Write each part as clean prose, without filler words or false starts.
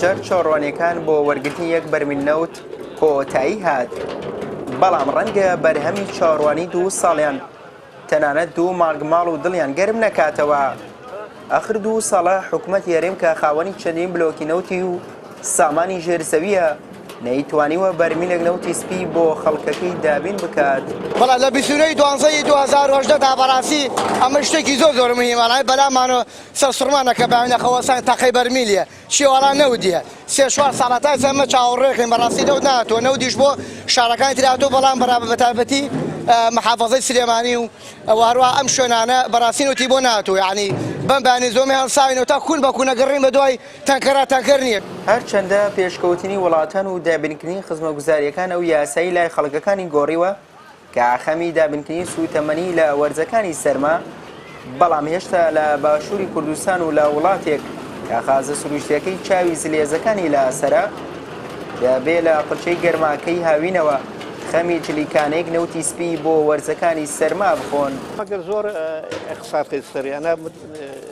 دواجار چاوەڕوانییەکان بۆ وەرگرتنی یەک بەرمیل نەوت کۆتایی هات، بەڵام ڕەنگە بەرهەمی چاوەڕوانی دوو ساڵیان تەنانەت دوو مانگ ماڵ و دڵیان گەرم نەکاتەوە. ئاخر دوو ساڵە حکومەتی هەرێم کە خاوەنی چەندین بلۆکی نەوتی و سامانی ژێر زەوییە، نەیتوانیوە بەرمیلێک نەوتی سپی بۆ خەڵکەکەی دابین بکات. بەڵێ لە 29 ی دوانزە ی 2018 دا بەڕاستی ئەمە شتێکی زۆر زۆر مهیمە ڕای بەلامانەوە سەرسوڕمانە کە بەیانی خەوەسان تەقەی بەرمیلیە چیە وەڵا نەوت دیە سێ چوار ساڵە تا ئێستا ئێمە چاوەڕێکەین بەڕاستی نەوت نەهاتووە نەوتیش بۆ شارەکانی تر هاتووە بەڵام بەرا بەتایبەتی محافەزەی سلێمانی و هەروەها ئەم شوێنانە بەڕاستی نەوتی بۆ نەهاتووە یەعنی بەم بەیانی زۆمێ هەڵساوینەوە تا کوون بە کوونە گەڕین بەدوای تەنکەرا تەنکەر نییە. هەرچەندە پێشکەوتنی وڵاتان و دابینکردنی خزمەتگوزارییەکان ئەو یاسای لای خەڵکەکانی گۆڕیوە کە خەمی دابینکردنی سووتەمەنی لە وەرزەکانی سەرما، بەڵام هێشتا لە باشووری کوردستان و لە وڵاتێک کە غازە سروشتییەکەی چاوی زلهێزەکانی لەسەرە، دەبێ لە قرچەی گەرماکەی هاوینەوە خەمی جلیکانەیەک نەوتی سپی بۆ وەرزەکانی سەرما بخۆن. ئەگەر زۆر ئیقتساد کەیت سەری ئەنا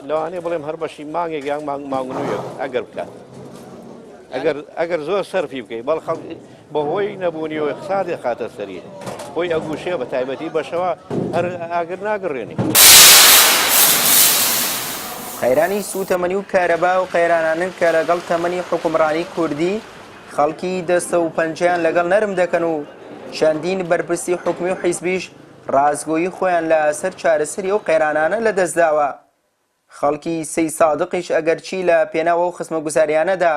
لەوانەیە بڵێم هەر بەشی مانگێک یان مانگ مانگ و نوێک ئەگەر بکات ئەگەر ئەگەر زۆر سەرفی بکەی بەڵ خەڵک بەهۆی نەبوونیەوەی اقتصادی خاتە سەری خۆی ئەگوشێ بە تایبەتی بەشەوە هەر ئاگر ناگڕێنی. قەیرانی سووتەمەنی و کارەبا ئەو قەیرانانەن کە لەگەڵ تەمەنی حوکمڕانی کوردی خەڵکی دەستە و پەنجەیان لەگەڵ نەرم دەکەن و چەندین بەرپرسی حکومی و حیزبیش ڕاستگۆیی خۆیان لە سەر چارەسەری ئەو قەیرانانە لەدەستداوە. خەڵکی سەیدسادقیش ئەگەرچی لە پێناو ئەو خزمەتگوزاریانەدا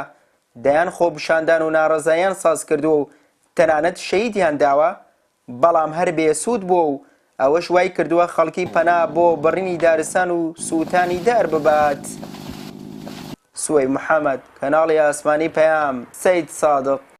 دەیان خۆپیشاندان و ناڕەزاییان سازکردووە و تەنانەت شەهیدیان داوە، بەڵام هەر بێسوود بووە و ئەوەش وایکردووە خەڵکی پەنا بۆ بڕینی دارستان و سووتانی دار ببات. سوەیب محەمەد، کەناڵی ئاسمانی پەیام، سەیدسادق.